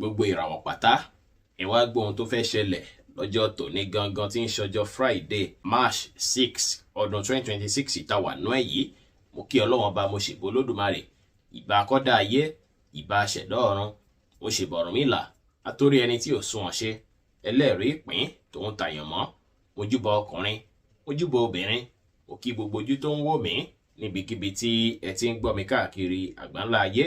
Gbogbo ìràwọ̀ pátá, ẹ wá gbọ́ ohun tó fẹ́ ṣẹlẹ̀ lọ́jọ́ tòní gangan tí ń ṣọjọ́ Friday, March 6, ọdún 2026 ìta wà nú ẹ̀ yìí. Mo kí Ọlọ́wọ́n bá, mo ṣèbò Olódùmarè, ìbà akọ́dá ayé, ìbà aṣẹ̀dá ọ̀run, mo ṣèbà Ọ̀rúnmìlà, atórí ẹni tí ò sunwọ̀n ṣe, ẹlẹ́rìí ìpín tòun tàyàn mọ́. Mojúbà ọkùnrin, mojúbà obìnrin, mo kí gbogbo ojú tó ń wò mí níbikíbi tí ẹ ti ń gbọ́ mi káàkiri àgbáńlá ayé.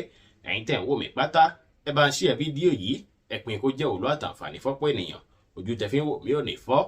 Ẹ̀yin tẹ̀ ń wò mí pátá, ẹ bá ń share fídíò yìí, ẹ pín kó jẹ́ òlú àtàǹfààní fọ́pọ̀ ènìyàn. Ojú tẹ fi ń wò mí ò ní fọ́,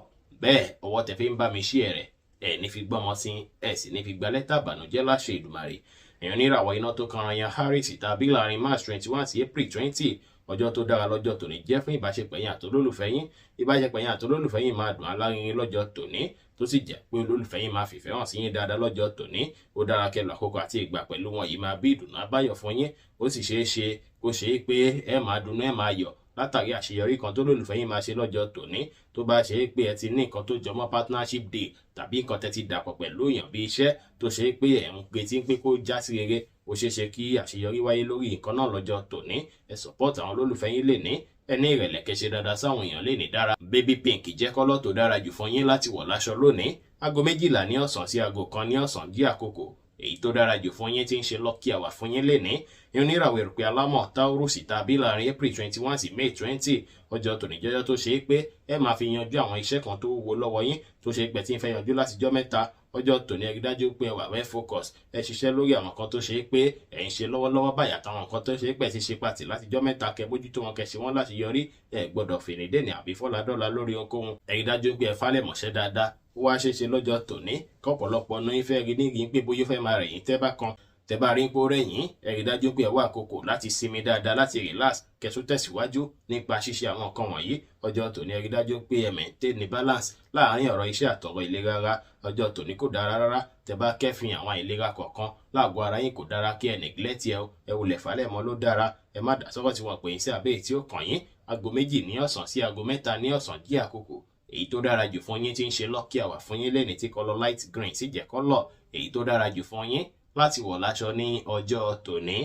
bẹ́ẹ̀ ọwọ́ tẹ fi ń bá mi share rẹ̀, ẹ ní fi gbọ́mọ sí, ẹ sì ní fi gba lẹ́tà ìbànújẹ́ láṣẹ Ìdùmarè. Èèyàn níràwọ̀ iná tó kanra yan Aries tàbí láàrin March 21 sí April 20, ọjọ́ tó dára lọ́jọ́ tòní jẹ́ fún ìbáṣepọ̀ yín àtolólùfẹ́ yín. Ìbáṣepọ̀ yín àtolólùfẹ́ yín máa dùn alárinrin lọ́jọ́ tòní, tó sì jẹ́ pé olólùfẹ́ yín máa fìfẹ́ hàn sí yín dáadáa lọ́jọ́ tòní. Ó dára kẹ́ lọ àkókò àti ìgbà pẹ̀lú wọn yìí, máa bí ìdùnnú abáyọ̀ fún yín. Ó sì ṣeé ṣe kó ṣe é pé ẹ máa dunnú, ẹ máa yọ̀ látàrí àṣeyọrí kan tó lólùfẹ́ yín máa ṣe lọ́jọ́ tòní. Tó bá ṣe é pé ẹ ti ní nǹkan tó jọmọ́ partnership day tàbí nǹkan tẹ́ ti dàpọ̀ pẹ̀lú èèyàn bí iṣẹ́ tó ṣe é pé ẹ̀ ń retí pé kó já sí rere, ó ṣeé ṣe kí àṣeyọrí wáyé lórí nǹkan náà lọ́jọ́ tòní. Ẹ support àwọn olólùfẹ́ yín lè ní, ẹ ní ìrẹ̀lẹ̀, kẹ́ ṣe dáadáa sáwọn èèyàn lè ní dára. Baby pink jẹ́ colour tó dára jù fún yín láti wọ̀ láṣọ lónìí. Aago 12 ní ọ̀sán sí aago 1 ní ọ̀sán jí àkókò èyí tó dára jù fún yín tí ń ṣe lucky hour fún yín lénìí. Oníràwọ̀ erùpẹ̀ alámọ̀ Taurus tàbí láàrin April 21 sí May 20, ọjọ́ tòní jọjọ́ tó ṣe é pé ẹ máa fi yanjú àwọn iṣẹ́ kan tó wúwo lọ́wọ́ yín, tó ṣe é pé tí ń fẹ́ yanjú látijọ́ mẹ́ta. Ọjọ́ tòní, ẹ rí dájú pé ẹ wà well focus, ẹ ṣiṣẹ́ lórí àwọn kan tó ṣe é pé ẹ ń ṣe lọ́wọ́lọ́wọ́ báyà, àtàwọn nǹkan tó ṣe é pé ẹ ti ṣe pàtì látijọ́ mẹ́ta, kẹ́ bójútó wọn, kẹ́ ṣe wọ́n láti yọrí. Ẹ gbọ́dọ̀ fèrèdènì àbí fọ́ládọ́la lórí ohunkóhun. Ẹ rí dájú pé ẹ falẹ̀ mọ̀ṣẹ́ dáadáa. Ó wá ṣeéṣe lọ́jọ́ tòní kọ́pọ̀lọpọ̀ ọ̀nà yín fẹ́ rí ní rí pé bóyá ó fẹ́ máa rẹ̀ yín. Tẹ́ bá kan tẹ́ bá rí pé ó rẹ̀ yín, ẹ rí dájú pé ẹ wá àkókò láti sinmi dáadáa, láti relax, kẹ́ tún tẹ̀síwájú nípa ṣíṣe àwọn nǹkan wọ̀nyí. Ọjọ́ tòní, ẹ rí dájú pé ẹ maintain ní balance láàárín ọ̀rọ̀ iṣẹ́ àtọ̀rọ̀ ìlera rárá. Ọjọ́ tòní kò dára rárá. Tẹ́ bá kẹ́fìn àwọn àìlera kọ̀ọ̀kan láàgọ́ ara yín, kò dára kí ẹ neglect ẹ o. Ẹ wulẹ̀ falẹ̀ mọ́ ló dára. Ẹ má dá sọ́rọ̀ tí wọ́n pè yín sí àbẹ́ tí ó kàn yín. Aago 2 ní ọ̀sán sí aago 3 ní ọ̀sán jí àkókò èyí tó dára jù fún yín tí ń ṣe lucky hour fún yín lẹ́ni, tí colour light green sì jẹ́ colour èyí tó dára jù fún yín láti wọ̀ láṣọ ní ọjọ́ tòní.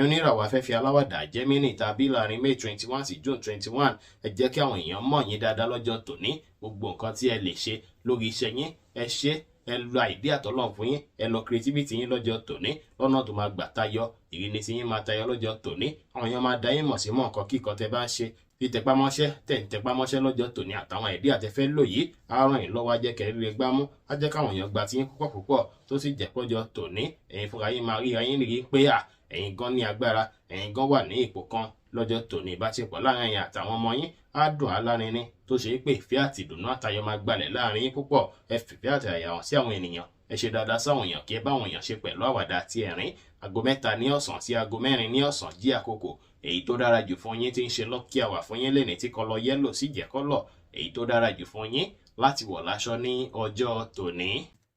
Oníràwọ̀ afẹ́fẹ́ aláwàdà Gemini tàbí láàrin May 21 sí June 21, ẹ jẹ́ kí àwọn èèyàn mọ̀ yín dáadáa lọ́jọ́ tòní. Gbogbo nǹkan tí ẹ lè ṣe lórí iṣẹ́ yín, ẹ ṣe. Ẹ lo idea tọ́lọ́run fún yín, ẹ lo creativity yín lọ́jọ́ tòní lọ́nà tó máa gbà tayọ. Ìrínisí yín máa tayọ lọ́jọ́ tòní. Àwọn èèyàn máa dá yín mọ̀ sí mọ̀ nǹkan kíkan tẹ bá ń ṣe. Títẹpámọ́ṣẹ́ tẹ̀ ń tẹpámọ́ṣẹ́ lọ́jọ́ tòní àtàwọn idea tẹ fẹ́ lò yìí á ràn yín lọ́wọ́, á jẹ́ kẹ́ ríre gbámú, á jẹ́ káwọn èèyàn gba tiyín púpọ̀ púpọ̀, tó sì jẹ́ pọ́jọ́ tòní ẹ̀yin fúnra yín máa ríra yín rí pé à ẹ̀yin gan ní agbára, ẹ̀yin gan wà ní ipò kan lọ́jọ́ tòní. Ìbáṣepọ̀ láàrin ẹ̀yin àtàwọn ọmọ yín á dùn alárinrin, tó ṣe é pé ìfẹ́ àti ìdùnnú àtayọ̀ máa gbalẹ̀ láàrin yín púpọ̀. Ẹ fìfẹ́ àti àyà hàn sí àwọn ènìyàn, ẹ ṣe dáadáa sáwọn èèyàn, kí ẹ bá àwọn èèyàn ṣe pẹ̀lú àwàdà àti ẹ̀rín. Aago 3 ní ọ̀sán sí aago 4 ní ọ̀sán jí àkókò èyí tó dára jù fún yín tí ń ṣe lucky hour fún yín lẹ́ni, tí colour yellow sì jẹ́ colour èyí tó dára jù fún yín láti wọ̀ láṣọ ní ọjọ́ tòní.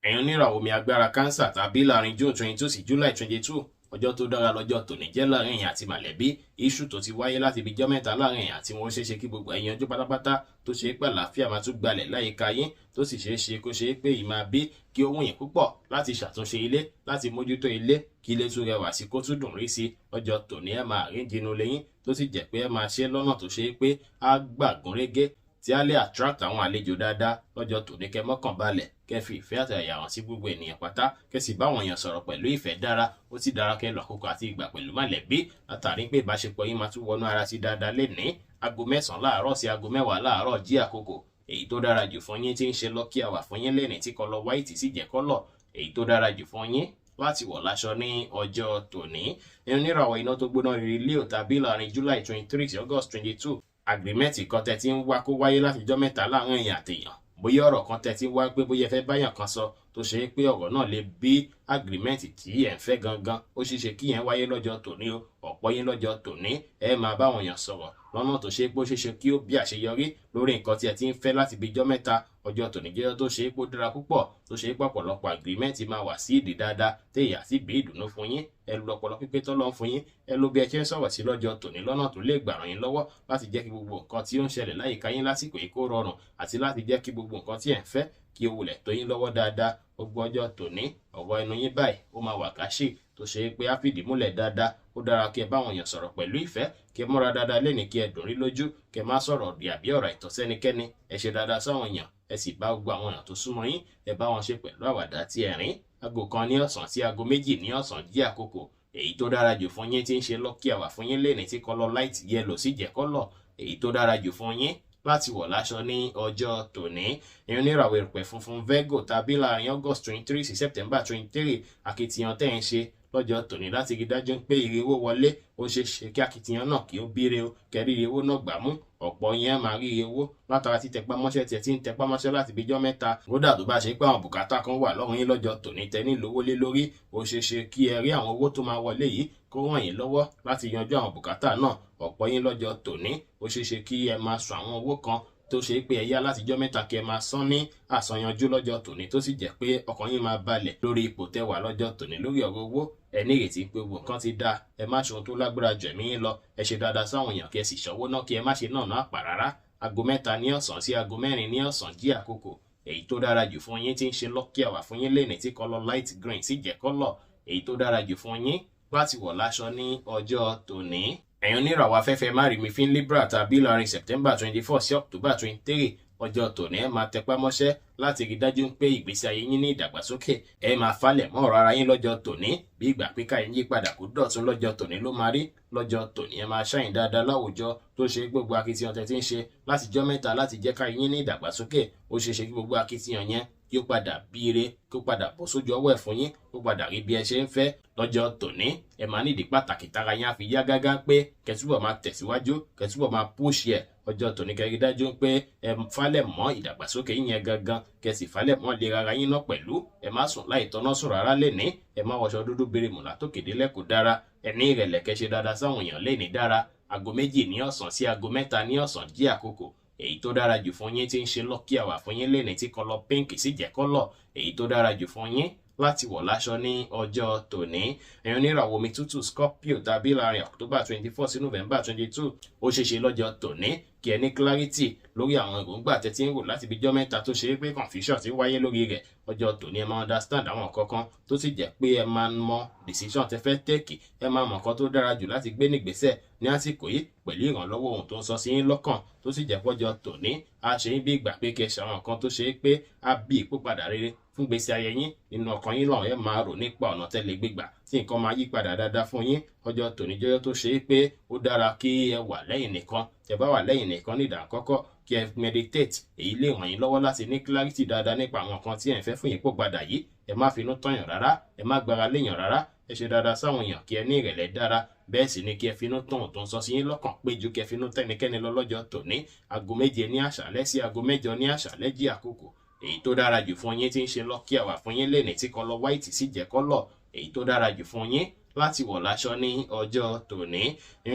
Ẹ̀yin oníràwọ̀ omi agbára Cancer tàbí láàrin June 22 sí July 22, ọjọ́ tó dára lọ́jọ́ tòní jẹ́ láàrin ẹ̀yin àti mọ̀lẹ́bí. Iṣu tó ti wáyé láti ibi jọ́ mẹ́ta láàrin ẹ̀yin àti wọn, ó ṣeéṣe kí gbogbo ẹ̀yin ọjọ́ pátápátá, tó ṣe é pé àlàáfíà máa tún gbalẹ̀ láyìíká yín, tó sì ṣeé ṣe kó ṣe é pé ìmáa bí kí ó wù yín púpọ̀ láti ṣàtúnṣe ilé, láti mójútó ilé, kí ilé tún rẹwà sí, kó tún dùn rí sí. Ọjọ́ tòní, ẹ máa rí jinú lẹ́yìn, tó sì jẹ́ pé ẹ máa ṣe lọ́nà tó ṣe é pé á gbàgún régé, tí á lè attract àwọn àlejò dáadáa lọ́jọ́ tòní. Kẹ́ mọ́kàn balẹ̀, kẹ́ fi ìfẹ́ àti àyà hàn sí gbogbo ènìyàn pátá, kẹ́ sì bá àwọn èèyàn sọ̀rọ̀ pẹ̀lú ìfẹ́ dára. Ó sì dára kẹ́ lọ àkókò àti ìgbà pẹ̀lú mọ̀lẹ́bí, látàrí pé ìbáṣepọ̀ yín máa tún wọnú ara sí dáadáa lénìí. Aago 9 láàárọ̀ sí aago 10 láàárọ̀ jí àkókò èyí tó dára jù fún yín tí ń ṣe lucky hour fún yín lénìí, tí colour white sì jẹ́ colour èyí tó dára jù fún yín láti wọ̀ láṣọ ní ọjọ́ tòní. Oníràwọ̀ iná tó gbóná riri Leo tàbí láàrin July 23 sí August 22, agreement kan tẹ́ ti ń wá kó wáyé látijọ́ mẹ́ta láàrin èèyàn àtèèyàn, bóyá ọ̀rọ̀ kan tẹ́ ti ń wá pé bóyá ẹ fẹ́ báyàn kan sọ, tó ṣe é pé ọ̀rọ̀ náà lè bí agreement tí ẹ̀ ń fẹ́ gangan, ó ṣeé ṣe kí yẹn wáyé lọ́jọ́ tòní o. Ọ̀pọ̀ yín lọ́jọ́ tòní, ẹ máa báwọn èèyàn sọ̀rọ̀ lọ́nà tó ṣe é pé ó ṣeé ṣe kí ó bí àṣeyọrí lórí nǹkan tí ẹ ti ń fẹ́ láti bí ijọ́ mẹ́ta. Ọjọ́ tòní jẹ́ tó ṣe é pé ó dára púpọ̀, tó ṣe é pé ọ̀pọ̀lọpọ̀ agreement máa wà sí ìdí dáadáa, téèyàn sì bí ìdùnnú fún yín. Ẹ lo ọpọlọ pípé tọ́lọ́ fún yín, ẹ lo bí ẹ ṣe ń sọ̀rọ̀ sí lọ́jọ́ tòní lọ́nà tó lè gbà ràn yín lọ́wọ́ láti jẹ́ kí gbogbo nǹkan tí ó ń ṣẹlẹ̀ láyìíká yín lásìkò yìí kó rọrùn, àti láti jẹ́ kí gbogbo nǹkan tí ẹ̀ ń fẹ́ kí ó wulẹ̀ tó yín lọ́wọ́ dáadáa. Gbogbo ọjọ́ tòní, ọ̀rọ̀ ẹnu yín báyìí ó máa wà káṣí, tó Tó ṣe é pé á fìdí múlẹ̀ dáadáa. Ó dára kí ẹ bá àwọn èèyàn sọ̀rọ̀ pẹ̀lú ìfẹ́, kí ẹ múra dáadáa lẹ́nìí, kí ẹ dùn rí lójú, kí ẹ má sọ̀rọ̀ ọ̀dì àbí ọ̀rọ̀ àìtọ́ sẹ́nikẹ́ni. Ẹ ṣe dáadáa sáwọn èèyàn, ẹ sì bá gbogbo àwọn èèyàn tó súnmọ́ yín, ẹ bá wọn ṣe pẹ̀lú àwàdà àti ẹ̀rín. Aago 1 ní ọ̀sán sí aago 2 ní ọ̀sán jí àkókò èyí tó dára jù fún yín tí ń ṣe lucky hour fún yín lẹ́nìí, tí colour light yellow sì jẹ́ colour èyí tó dára jù fún yín láti wọ̀ láṣọ ní ọjọ́ tòní. Ìyẹn oníràwọ̀ erùpẹ̀ funfun Virgo tàbí láàrin August 23 sí September 23, akitiyan tẹ́ ń ṣe lọ́jọ́ tòní láti rí dájú pé ire owó wọlé, ó ṣeé ṣe kí akitiyan náà kí ó bíire o, kẹrí ire owó náà gbà mú. Ọ̀pọ̀ yẹn máa rí ire owó látara títẹpá mọ́ṣẹ́ tiẹ̀ tí ń tẹpá mọ́ṣẹ́ láti bí ijọ́ mẹ́ta. Kódà tó bá ṣe pé àwọn bùkátà kan wà lọ́rùn yín lọ́jọ́ tòní tẹ́ ní lówó lé lórí, ó ṣeé ṣe kí ẹ rí àwọn owó tó máa wọlé yìí kó ràn yín lọ́wọ́ láti yanjú àwọn bùkátà náà. Ọ̀pọ̀ yín lọ́jọ́ tòní, ó ṣeé ṣe kí ẹ máa sọ àwọn owó kan tó ṣe pé ẹ yá látijọ́ mẹ́ta, kí ẹ máa san ní àsanyanjú lọ́jọ́ tòní, tó sì jẹ́ pé ọkàn yín máa balẹ̀ lórí ipò tẹ́ wà lọ́jọ́ tòní lórí ọ̀rọ̀ owó. Ẹ ní ìrètí pé gbogbo nǹkan ti dáa. Ẹ má ṣe ohun tó lágbára jù ẹ̀mí yín lọ. Ẹ ṣe dáadáa sáwọn èèyàn, kí ẹ sì ṣọwọ́ náà, kí ẹ má ṣe náà náà àpà rárá. Aago 3 ní ọ̀sán sí aago 4 ní ọ̀sán jí àkókò èyí tó dára jù fún yín tí ń ṣe lucky hour fún yín lẹ́nìí, tí colour light green sì jẹ́ colour èyí tó dára jù fún yín láti wọ̀ láṣọ ní ọjọ́ tòní. Ẹ̀yin oníràwọ̀ afẹ́fẹ́ márìmífín Libra tàbí láàrin September 24 sí October 23, ọjọ́ tòní ẹ máa tẹpá mọ́ṣẹ́ láti rí dájú pé ìgbésí ayé yín ní ìdàgbàsókè. Ẹ máa falẹ̀ mọ́ ọ̀rọ̀ ara yín lọ́jọ́ tòní. Bí ìgbà pípa yín yí padà kó dọ̀tun lọ́jọ́ tòní ló máa rí. Lọ́jọ́ tòní, ẹ máa ṣàyìn dáadáa láwùjọ, tó ṣe gbogbo akitiyan tẹ́ ti ń ṣe látijọ́ mẹ́ta láti jẹ́ ká yín ní ìdàgbàsókè, ó ṣeé ṣe kí gbogbo akitiyan yẹn kí ó padà bíire, kí ó padà bọ́ sójú ọwọ́ ẹ̀ fún yín, kó padà rí bí ẹ ṣe ń fẹ́. Lọ́jọ́ tòní, ẹ máa nídìí pàtàkì tára yín á fi yá gágá pé kẹtúbọ̀ máa tẹ̀síwájú, kẹtúbọ̀ máa push ẹ̀. Ọjọ́ tòní, kẹ́ rí dájú pé ẹ falẹ̀ mọ́ ìdàgbàsókè yín yẹn gangan, kẹ́ sì falẹ̀ mọ́ lera ara yín náà pẹ̀lú. Ẹ má sùn láì tọ́nà sùn rárá lẹ́ní. Ẹ má wọṣọ dúdú berimù látòkè délẹ̀, kò dára. Ẹ ní ìrẹ̀lẹ̀, kẹ́ ṣe dáadáa sáwọn èèyàn lẹ́ní dára. Aago 2 ní ọ̀sán sí aago 3 ní ọ̀sán jí àkókò èyí tó dára jù fún yín tí ń ṣe lucky hour fún yín lẹ́ní, tí colour pink sì jẹ́ colour èyí tó dára jù fún yín láti wọ̀ láṣọ ní ọjọ́ tòní. Ẹ̀yin oníràwọ̀ omi tútù Scorpio tàbí láàrin October 24 sí November 22, ó ṣeéṣe lọ́jọ́ tòní kí ẹ ní clarity lórí àwọn èròǹgbà tẹ́ ti ń rò láti bí jọ́ mẹ́ta, tó ṣe é pé confusion ti wáyé lórí rẹ̀. Ọjọ́ tòní, ẹ máa understand àwọn kankan, tó sì jẹ́ pé ẹ máa mọ decision tẹ́ fẹ́ take, ẹ máa mọ nǹkan tó dára jù láti gbé nígbésẹ̀ ní àsìkò yìí pẹ̀lú ìrànlọ́wọ́ ohun tó ń sọ sí yín lọ́kàn, tó sì jẹ́ pọ́jọ́ tòní a ṣe yín bí ìgbà pé kí ẹ ṣe àwọn nǹkan tó ṣe é pé á bí ìpópadà rere fún gbèsè ayé yín. Nínú ọkàn yín lọ́hùn, ẹ máa rò nípa ọ̀nà tẹ́lẹ̀ gbégbà tí nǹkan máa yí padà dáadáa fún yín. Ọjọ́ tòní jọjọ́ tó ṣe é pé ó dára kí ẹ wà lẹ́yìn nìkan. Tẹ́ bá wà lẹ́yìn nìkan ní ìdákọ́kọ́, kí ẹ meditate. Èyí lè ràn yín lọ́wọ́ láti ní clarity dáadáa nípa àwọn nǹkan tí ẹ̀ ń fẹ́ fún yín pò padà yìí. Ẹ má finú tọ̀yàn rárá, ẹ má gbára léèyàn rárá. Ẹ ṣe dáadáa sáwọn èèyàn, kí ẹ ní ìrẹ̀lẹ̀ dára. Bẹ́ẹ̀ sì ni kí ẹ finú tán tó ń sọ sí yín lọ́kàn pé ju kí ẹ finú tẹ́nikẹ́ni lọ lọ́jọ́ tòní. Aago 7 ní àṣálẹ́ sí aago 8 ní àṣálẹ́ jí àkókò èyí tó dára jù fún yín tí ń ṣe lucky hour fún yín lẹ́nìí, tí colour white sì jẹ́ colour èyí tó dára jù fún yín láti wọ̀ láṣọ ní ọjọ́ tòní.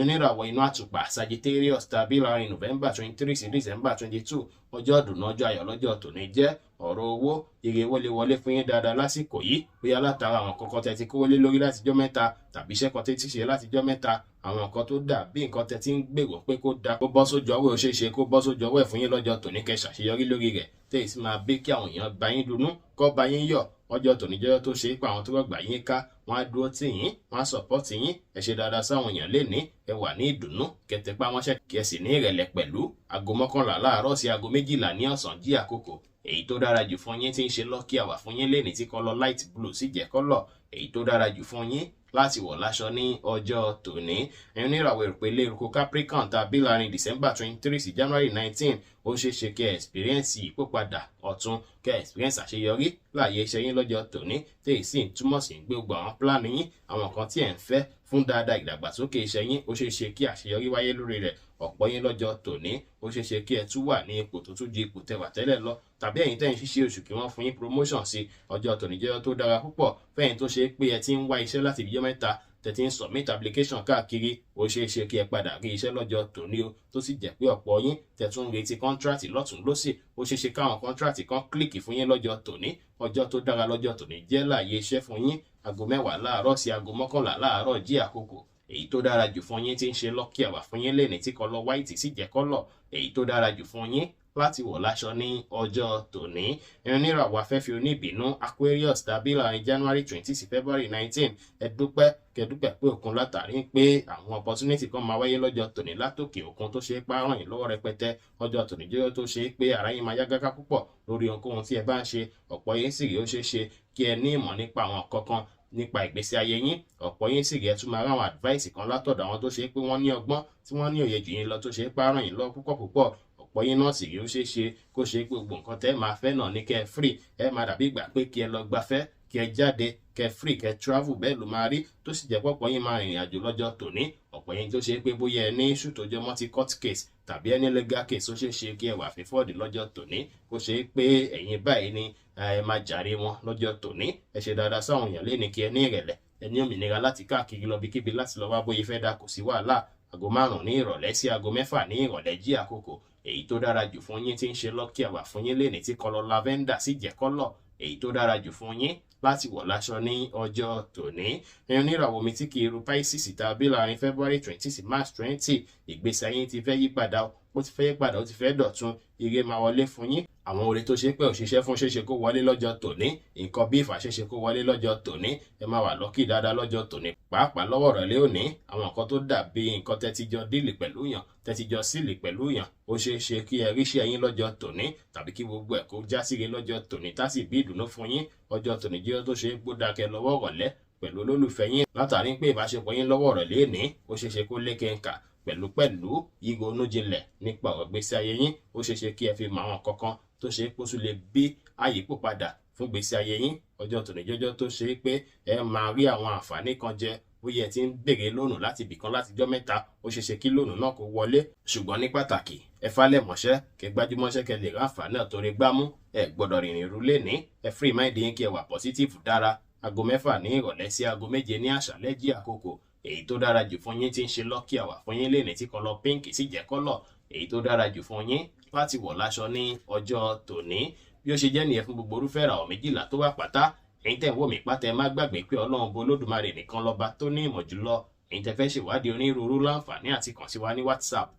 Oníràwọ̀ inú àtùpà Sagittarius tàbí láàrin November 23 sí December 22, ọjọ́ ìdùnnú, ọjọ́ ayọ̀ lọ́jọ́ tòní jẹ́. Ọ̀rọ̀ owó, ire owó lè wọlé fún yín dáadáa lásìkò yìí, bóyá látara àwọn kọ̀ọ̀kan tẹ́ ti kówó lé lórí látijọ́ mẹ́ta, tàbí iṣẹ́ kan tẹ́ ti ṣe látijọ́ mẹ́ta, àwọn nǹkan tó dà bí nǹkan tẹ́ ti ń gbèrò pé kó da kó bọ́ sójú ọwọ́. Ó ṣeé ṣe kó bọ́ sójú ọwọ́ ẹ̀ fún yín lọ́jọ́ tòní, kẹ́ ṣàṣeyọrí lórí rẹ̀, tẹ́yì sì máa bí kí àwọn èèyàn bá yín dunnú, kọ́ bá yín yọ̀. Ọjọ́ tòní jọjọ́ tó ṣe é pé àwọn tó rọ̀gbà yín ká, wọ́n á dúró tì yín, wọ́n á support yín. Ẹ ṣe dáadáa sáwọn èèyàn lénìí. Ẹ wà ní ìdùnnú, kẹtẹpá mọ́ṣẹ́, kí ẹ sì ní ìrẹ̀lẹ̀ pẹ̀lú. Aago 11 láàárọ̀ sí aago 12 ní ọ̀sán jí àkókò èyí tó dára jù fún yín tí ń ṣe lucky hour fún yín lénìí, tí colour light blue sì jẹ́ colour èyí tó dára jù fún yín láti wọ̀ láṣọ ní ọjọ́ tòní. Ẹ̀yin oníràwọ̀ èrùpẹ̀ lérúkọ Capricorn tàbí láàrin December 23 sí January 19, ó ṣeé ṣe kẹ́ experience ìpòpadà ọ̀tun, kẹ́ experience àṣeyọrí láàyè iṣẹ́ yín lọ́jọ́ tòní, téyì sì ń túmọ̀ sí gbogbo àwọn plan yín, àwọn nǹkan tí ẹ̀ ń fẹ́ fún dáadáa ìdàgbàsókè iṣẹ́ yín, ó ṣeé ṣe kí àṣeyọrí wáyé lórí rẹ̀. Ọ̀pọ̀ yín lọ́jọ́ tòní, ó ṣeé ṣe kí ẹ tún wà ní ipò tó tún ju ipò tẹwà tẹ́lẹ̀ lọ, tàbí ẹ̀yin tẹ́ ń ṣiṣẹ́ oṣù, kí wọ́n fún yín promotion sí. Ọjọ́ tòní jẹ́ ọjọ́ tó dára púpọ̀ fẹ́yìn tó ṣe pé ẹ ti ń wá iṣẹ́ láti ìjọ́ mẹ́ta, tẹ́ ti ń submit application káàkiri. Ó ṣeé ṣe kí ẹ padà rí iṣẹ́ lọ́jọ́ tòní o, tó sì jẹ́ pé ọ̀pọ̀ yín tẹ́ tún ń retí contract lọ́tún lọ́sì, ó ṣeé ṣe káwọn contract kan click fún yín lọ́jọ́ tòní. Ọjọ́ tó dára lọ́jọ́ tòní jẹ́ láàyè iṣẹ́ fún yín. Aago 10 láàárọ̀ sí aago 11 láàárọ̀ jí àkókò Èyí tó dára jù fún yín tí ń ṣe lucky hour fún yín lẹ́ni tí colour white sì jẹ́ colour èyí tó dára jù fún yín láti wọ̀ láṣọ ní ọjọ́ tòní. Oníràwọ̀ afẹ́fẹ́ oníbínú, Aquarius, tàbí láàrin January 20 sí February 19, ẹ dúpẹ́ kẹdúpẹ́ pé òkun látàrí pé àwọn opportunity kan máa wáyé lọ́jọ́ tòní látòkè òkun tó ṣe é pa ràn yín lọ́wọ́ rẹpẹtẹ. Ọjọ́ tòní jẹ́ tó ṣe é pé ara yín máa yá gágá púpọ̀ lórí ohunkóhun tí ẹ bá ń ṣe. Ọ̀pọ̀ yín sì rí, ó ṣeé ṣe kí ẹ ní ìmọ̀ nípa àwọn kankan nípa ìgbésí ayé yín. Ọ̀pọ̀ yín sì rí, ẹ tún máa ráwọn advice kan látọ̀dọ̀ àwọn tó ṣe é pé wọ́n ní ọgbọ́n, tí wọ́n ní òye jù yín lọ, tó ṣe é pa ràn yín lọ́wọ́ púpọ̀ púpọ̀. Ọ̀pọ̀ yín náà sì rí, ó ṣeé ṣe kó ṣe pé gbogbo nǹkan tẹ́ máa fẹ́ náà ní kẹ́ ẹ free. Ẹ máa dàbí ìgbà pé kí ẹ lọ gbafẹ́, kí ẹ jáde, kẹ́ free, kẹ́ travel. Bẹ́ẹ̀ ló máa rí, tó sì jẹ́ pọ̀pọ̀ yín máa rìnrìn àjò lọ́jọ́ tòní. Ọ̀pọ̀ yín tó ṣe pé bóyá ẹ ní issue tó jọ mọ́ ti court case tàbí ẹni legal case, ó ṣeé ṣe kí ẹ wà fífọ́ọ̀dì lọ́jọ́ tòní, kó ṣe pé ẹ̀yin báyìí ni ẹ máa jàre wọn lọ́jọ́ tòní. Ẹ ṣe dáadáa sáwọn èèyàn léni, kí ẹ ní ìrẹ̀lẹ̀, ẹ ní òmìnira láti káàkiri lọ bíkíbi láti lọ wá bóyá fẹ́ dá, kò sí wàhálà. Aago 5 ní ìrọ̀lẹ́ sí aago 6 ní ìrọ̀lẹ́ jí àkókò. Èyí tó dára jù fún yín tí ń ṣe lucky hour fún yín léni tí colour lavender sì jẹ́ colour èyí tó dára jù fún yín láti wọ̀ láṣọ ní ọjọ́ tòní. Ẹ̀yin oníràwọ̀ mi tí kì í ru, Pisces, tàbí láàrin February 20 sí March 20, ìgbésí ayé ti fẹ́ yí padà, ó ti fẹ́ yí padà, ó ti fẹ́ dọ̀tun. Ire máa wọlé fún yín. Àwọn oore tó ṣe pé òṣìṣẹ́ fún ṣeéṣe kó wọlé lọ́jọ́ tòní. Nǹkan bí ìfàṣẹṣe kó wọlé lọ́jọ́ tòní. Ẹ máa wà lucky dáadáa lọ́jọ́ tòní, pàápàá lọ́wọ́ ìrọ̀lẹ́ òní. Àwọn nǹkan tó dàbí nǹkan tẹ́tíjọ deal pẹ̀lú yàn, tẹ́tíjọ seal pẹ̀lú yàn, ó ṣeé ṣe kí ẹ ríṣẹ́ yín lọ́jọ́ tòní, tàbí kí gbogbo ẹ̀ kó já síre lọ́jọ́ tòní, tá sì bí ìdùnnú fún yín. Ọjọ́ tòní jẹ́ tó ṣe é gbódàkẹ́ lọ́wọ́ ìrọ̀lẹ́ pẹ̀lú olólùfẹ́ yín, látàrí pé ìbáṣepọ̀ yín lọ́wọ́ ìrọ̀lẹ́ òní, ó ṣeé ṣe kó lékenkà pẹ̀lú pẹ̀lú yíronú jinlẹ̀ nípa ọ̀rọ̀ gbèsè ayé yín. Ó ṣeé ṣe kí ẹ fi mọ àwọn kankan tó ṣe é pósú lè bí àyípo padà fún gbèsè ayé yín. Ọjọ́ tòní jọjọ́ tó ṣe é pé ẹ máa rí àwọn àǹfààní kan jẹ. Bóyá ẹ ti ń béèrè loan láti ibìkan láti jọ́ mẹ́ta, ó ṣeé ṣe kí loan náà kó wọlé. Ṣùgbọ́n ní pàtàkì, ẹ falẹ̀ mọ́ṣẹ́, kẹ gbájúmọ́ṣẹ́, kẹ lè ráǹfààní náà torí gbámú. Ẹ gbọ́dọ̀ rìnrìn rú lé ní. Ẹ free mind yín, kí ẹ wà positive dára. Aago 6 ní ìrọ̀lẹ́ sí aago 7 ní àṣálẹ́ jí àkókò. Èyí tó dára jù fún yín tí ń ṣe lucky hour fún yín léni tí colour pink sì jẹ́ colour èyí tó dára jù fún yín láti wọ̀ láṣọ ní ọjọ́ tòní. Bí ó ṣe jẹ́ nìyẹn fún gbogbo orúfẹ́ ìràwọ̀ 12 tó wà pátá. Ẹ̀yin tẹ́ ń wò mí pátá, ẹ má gbàgbé pé Ọlọ́run bo Olódùmarè nìkan lọ́ba tó ní ìmọ̀ jùlọ. Ẹ̀yin tẹ́ fẹ́ ṣèwádìí onírúurú, láǹfààní àti kàn sí wa ní WhatsApp,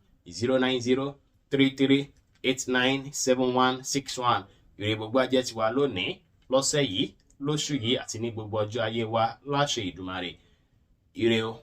09033897161. Ire gbogbo ajẹ́ tiwa lónìí, lọ́sẹ̀ yìí, lóṣù yìí àti ní gbogbo ọjọ́ ayé wa láṣẹ Ìdùmarè. Ire o.